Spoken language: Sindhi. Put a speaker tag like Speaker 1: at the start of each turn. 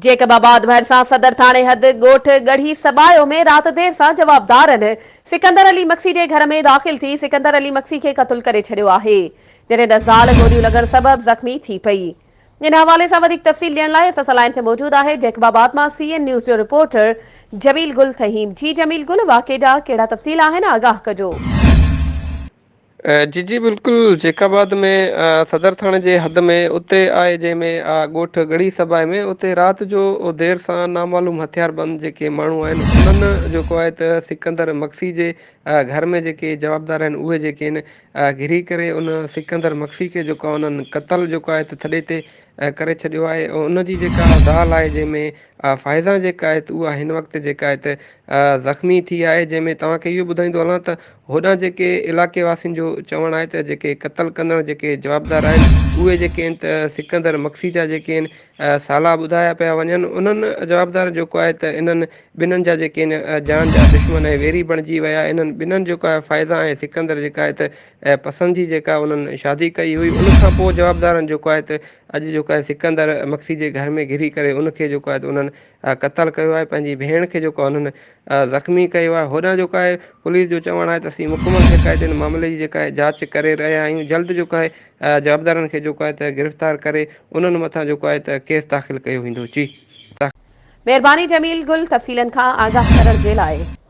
Speaker 1: جيڪب آباد ڀرسان صدر ٿاڻي حد ڳوٺ ڳڙهي سٻايو ۾ رات دير سان جوابدارن سڪندر علي مگسي جي گهر ۾ داخل ٿي سڪندر علي مگسي کي قتل ڪري ڇڏيو آهي جڏهن ته زال گوليون لڳڻ سبب زخمي ٿي پئي. ان حوالي سان وڌيڪ تفصيل ڏيڻ لاء اسان سان لائين تي موجود آهي جيڪب آباد مان سي اين نيوز جو رپورٽر جميل گل ٿهيم جي جميل گل واقعي جا ڪهڙا تفصيل آهن آگاهه ڪجو.
Speaker 2: جي جي بلڪل جيڪب آباد ۾ صدر ٿاڻي جي حد ۾ اتي آهي جنهن ۾ ڳوٺ ڳڙهي سبائي ۾ اتي رات جو دير سان نامعلوم هٿياربند جيڪي ماڻهو آهن انهن جيڪو آهي ته سڪندر مگسي جي گهر ۾ جيڪي جوابدار آهن اهي جيڪي آهن گهري ڪري ان سڪندر مگسي کي جيڪو آهي انهن قتل جيڪو آهي ته ٿڏي تي ڪري ڇڏيو آهي ان جي جيڪا زال آهي جنهن ۾ فائزه جيڪا آهي ته اها هن وقت جيڪا آهي ته زخمي ٿي آهي جنهن ۾ توهان کي اهو ٻڌائيندو هلان ته هوڏانهن جيڪي علائقي واسين جو چوڻ آهي ته جيڪي قتل ڪندڙ جيڪي جوابدار آهن اهي جيڪي آهن ته سڪندر مگسي جا جيڪي آهن سالا ٻڌايا پيا وڃن انهن جوابدار جيڪو آهي ته انهن ٻنهن جا جيڪي آهن جان جا دشمن ۽ ويري بڻجي ويا انهن ٻنهن جيڪو آهي فائزه ۽ سڪندر جيڪا آهي ته پسند جي جيڪا انهن شادي ڪئي هئي ان کان پوء جوابدارن جيڪو آهي ته اڄ جيڪو آهي سڪندر مگسي جي گهر ۾ گهري ڪري ان کي جيڪو آهي ته انهن قتل ڪيو آهي پنهنجي ڀيڻ کي جيڪو انهن زخمي ڪيو آهي هوڏانهن جيڪو آهي پوليس جو چوڻ آهي ته اسين مڪمل جيڪا آهي ان معاملي جي جيڪا آهي جاچ ڪري رهيا آهيون جلد جيڪو آهي جوابدارن کي جيڪو آهي ته گرفتار ڪري انهن مٿان جيڪو آهي ته ڪيس داخل ڪيو ويندو جي.
Speaker 1: مهرباني جميل گل تفصيلن کان آگاهه ڪرڻ جي لاء.